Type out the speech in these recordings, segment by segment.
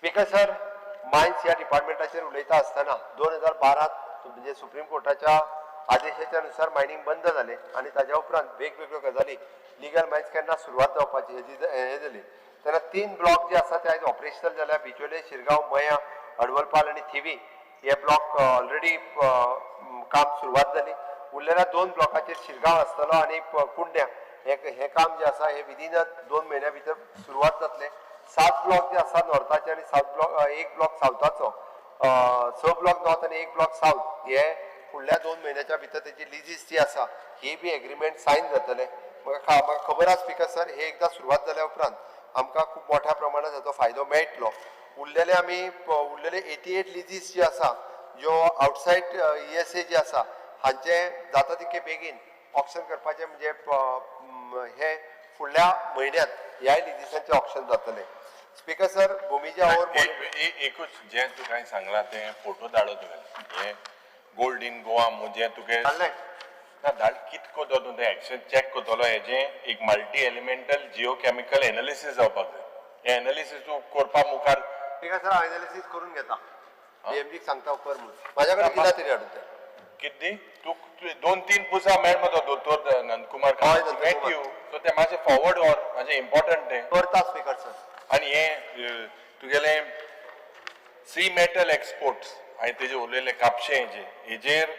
Speaker sir, mines ह्या डिपार्टमेंटाचेर उलयता आसतना 2012त म्हणजे सुप्रीम कोर्टाच्या आदेशाच्या नुसार मायनींग बंद जालें आनी ताज्या उपरांत वेगवेगळ्यो गजाली, लिगल मायन्स केन्ना सुरवात जावपाची हेजी हें जाली तेन्ना तीन ब्लॉक जे आसा ते आयज ऑपरेशनल जाल्या. बिचोले, शिरगांव, मया, अडवलपाल आनी थिवी हे ब्लॉक ऑलरेडी काम सुरवात जाली. उरलेल्या दोन ब्लॉकाचेर शिरगांव आसतलो आनी कुंड्या, हे हे काम जे आसा हे विदीन 2 म्हयन्या भितर सुरवात जातले. सात ब्लॉक जे आसा नॉर्थाचे आनी सात ब्लॉक, एक ब्लॉक सावथाचो, स ब्लॉक नॉर्थ आनी एक ब्लॉक सावथ, हे फुडल्या 2 म्हयन्याच्या भितर तेजी लिजीस जी आसा ही बी एग्रीमेंट सायन जातले. म्हाका खबर आसा स्पीकर सर, हे एकदां सुरवात जाल्या उपरांत आमकां खूब मोठ्या प्रमाणात हाचो फायदो मेळटलो. उरलेले आमी उरलेले 88 लिजीस जी आसा, ज्यो आउटसायड ईएसए जे आसा, हांचे जाता तितके बेगीन ऑक्शन करपाचें, म्हणजे हे फुडल्या म्हयन्यात ह्याय लिजीसांचें ऑक्शन जातलें. स्पीकर सर, भुमिजा ओर एकूच जें तूं कांय सांगलां तें फोटो धाडो तुवें. हें गोल्ड इन गोवा जें तुगे धाडलें. ना, धाड. कित करतो तूं तें एक्शन चॅक करतलो. हेजें एक multi elemental Jio chemical analysis जावपाक जाय. हें एनालिसीस तूं करपा मुखार स्पीकर सर, हांव एनालिसीस करून घेता. डीएमजीक सांगता कर म्हणून. म्हाज्या कडेन दिला तरी हाडून तें. कित दी तूं तुवें दोन तीन पुसा मेळ मगो दोतोर नंदकुमार. हय, नंदकुमार. मेट you, सो तें मातशें फॉरवर्ड व्हर, मातशें इम्पॉर्टंट तें. करता स्पीकर सर. आनी हें तुगेलें सी मेटल एक्सपोर्ट्स, हांवें तेजेर उलयलें. कापशें हेजेर हेजेर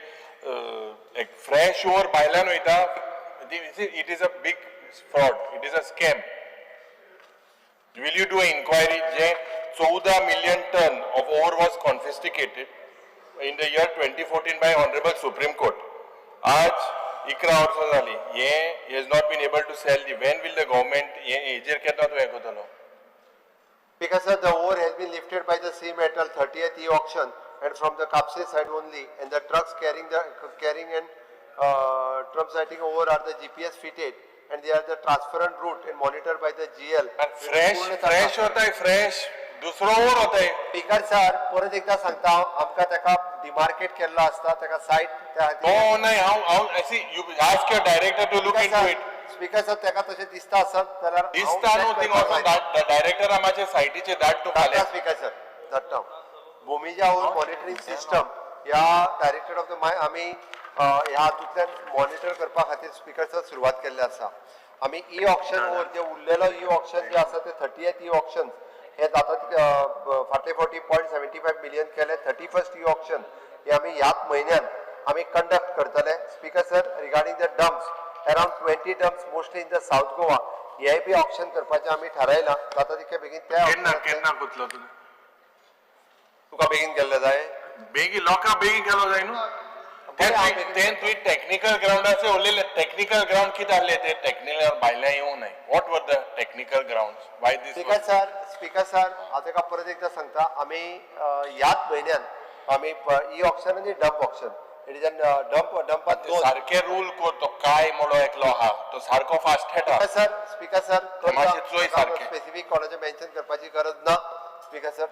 एक फ्रेश ओर भायल्यान वयता. It is a big fraud, it is a scam. Will you do inquiry? J 14 million ton of ore was confiscated in the year 2014 by Honourable Supreme Court. आज 11 वर्सां जाली, हे has not been able to sell the. When will the government, हे हेजेर केन्ना तूं हें करतलो? Because, sir, the ore has been lifted by the sea metal 30th e-auction and from the Kapse side only, and the trucks carrying and transiting ore are the GPS fitted and they are the transparent route and monitored by the GL. Fresh fresh वताय, fresh दुसरो ओर वताय. Speaker sir, परत एकदा सांगता हांव, आमकां ताका demarcate केल्लो आसता ताका सायट त्या तो नाही, हांव हांव see, you ask your director to look into it. Speaker sir, ताका तशें दिसता आसत जाल्यार हांव दिसता न्हू. check थिंग करपाक वचोन जाय. डायरेक्टरा मातशें सायटीचेर धाड तूं धाडटा. फाल्यां. स्पीकर सर, धाडटा. भुमिजा ओर मॉनिटरींग सिस्टम ह्या डायरेक्टर ऑफ the my आमी ह्या हातूंतल्यान मॉनिटर करपा खातीर, स्पीकर सर, सुरवात केल्ली आसा. आमी ई ऑक्शन ओर जे उरलेलो ई ऑक्शन जे आसा ते 30th ई ऑक्शन हे जाता तितके फाटले फावटी 0.75 मिलियन केले. 31st ई ऑक्शन हे आमी ह्याच म्हयन्यान आमी कंडक्ट करतले. Speaker sir, regarding the dumps, around 20 dumps, mostly in the South Goa, hey B auction करपाचें आमी थारायलां. जाता तितके बेगीन त्या केन्ना auction केन्ना करतलो तूं? तुका बेगीन केल्लें जाय. बेगीन, लोकां बेगीन केलो जाय न्हू. बरें, हांव बेगीन- तें तुवें टॅक्निकल ग्राउंडाचे उलयले. टॅक्निकल ग्राउंड कितें आहले ते? टॅक्निकल भायल्यान येवंक नाय. What were the technical ground, why this? Speaker sir, speaker sir, हांव ताका परत एकदां सांगता, आमी ह्याच म्हयन्यान आमी ई ऑक्शन आनी dump auction, it is an dump, डंपात दोन सारके रूल कर. तो काय म्हणो एकलो आहा, तो सारको फास्ट खेळटा. स्पीकर सर, स्पीकर सर, मातशें चोय सारकें. स्पेसिफीक कोणाचें मेन्शन करपाची गरज ना, स्पीकर सर.